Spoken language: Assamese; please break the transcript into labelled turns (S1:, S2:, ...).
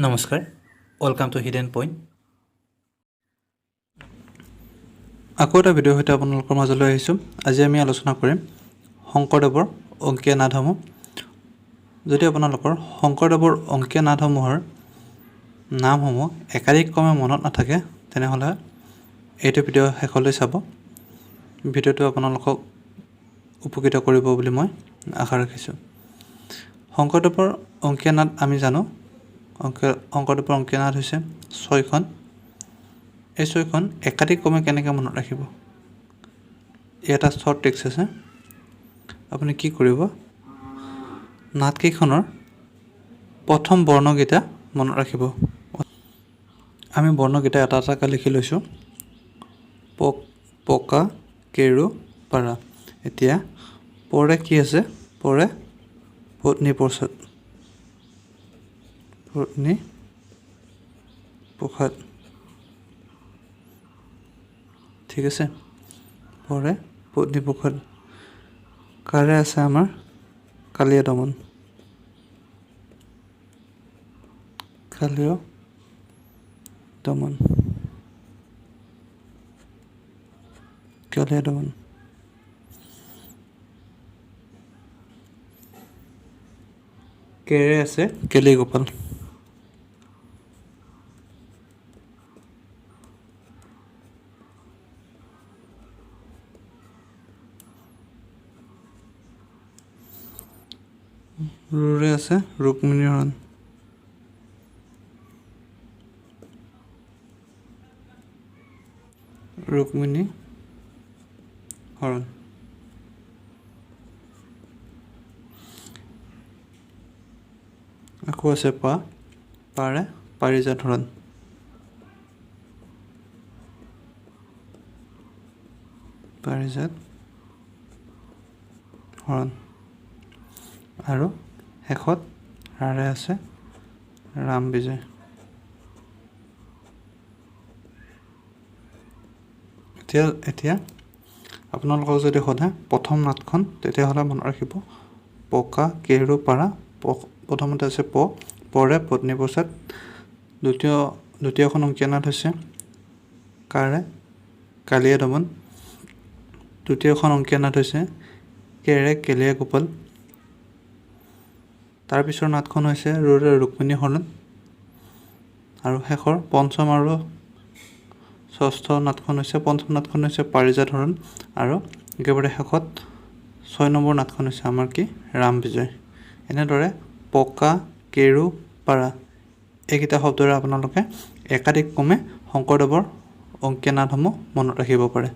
S1: নমস্কাৰ, welcome to hidden point.
S2: আকৌ এটা ভিডিঅ'ৰ সৈতে আপোনালোকৰ মাজলৈ আহিছোঁ। আজি আমি আলোচনা কৰিম শংকৰদেৱৰ অংকীয়া নাটসমূহ। যদি আপোনালোকৰ শংকৰদেৱৰ অংকীয়া নাটসমূহৰ নামসমূহ একাধিক ক্ৰমে মনত নাথাকে, তেনেহ'লে এইটো ভিডিঅ' শেষলৈ চাব। ভিডিঅ'টো আপোনালোকক উপকৃত কৰিব বুলি মই আশা ৰাখিছোঁ। শংকৰদেৱৰ অংকীয়া নাট আমি জানো, শংকৰদেৱৰ অংকীয়া নাট হৈছে ছয়খন। এই ছয়খন একাধিক ক্ৰমে কেনেকৈ মনত ৰাখিব, এই এটা শ্বৰ্ট ট্ৰিক্স আছে। আপুনি কি কৰিব, নাটকেইখনৰ প্ৰথম বৰ্ণকেইটা মনত ৰাখিব। আমি বৰ্ণকেইটা এটা এটাকৈ লিখি লৈছোঁ। প, পকা, কেৰু, পাৰা। এতিয়া পৰে কি আছে? পৰে পত্নী প্ৰসাদ, পত্নী প্ৰসাদ। ঠিক আছে, পৰে পত্নী প্ৰসাদ। কাৰে আছে আমাৰ কালীয়া দমন, কালীয় দমন, কালীয়া দমন। কেৰে আছে কেলিগোপাল, ৰুৰে আছে ৰুক্মিণী হৰণ, ৰুক্মিণী হৰণ। আকৌ আছে পা, পাৰে পাৰিজাত হৰণ, পাৰিজাত হৰণ। আৰু শেষত ৰাৰে আছে ৰাম বিজয়। এতিয়া আপোনালোকক যদি সোধে প্ৰথম নাটখন, তেতিয়াহ'লে মনত ৰাখিব পকা কেৰু পাৰা। প্ৰথমতে আছে প, পৰে পত্নী প্ৰসাদ। দ্বিতীয়খন অংকীয়া নাট হৈছে কাৰে কালীয়া দমন। তৃতীয়খন অংকীয়া নাট হৈছে কেৰে কেলিয়া গোপাল। তাৰ পিছৰ নাটখন হৈছে ৰুৰে ৰুক্মিণী হৰণ। আৰু শেষৰ পঞ্চম আৰু ষষ্ঠ নাটখন হৈছে, পঞ্চম নাটখন হৈছে পাৰিজাত হৰণ। আৰু একেবাৰে শেষত 6 নম্বৰ নাটখন হৈছে আমাৰ কি, ৰাম বিজয়। এনেদৰে পকা কেৰু পাৰা এইকেইটা শব্দৰে আপোনালোকে একাধিক ক্ৰমে শংকৰদেৱৰ অংকীয়া নাটসমূহ মনত ৰাখিব পাৰে।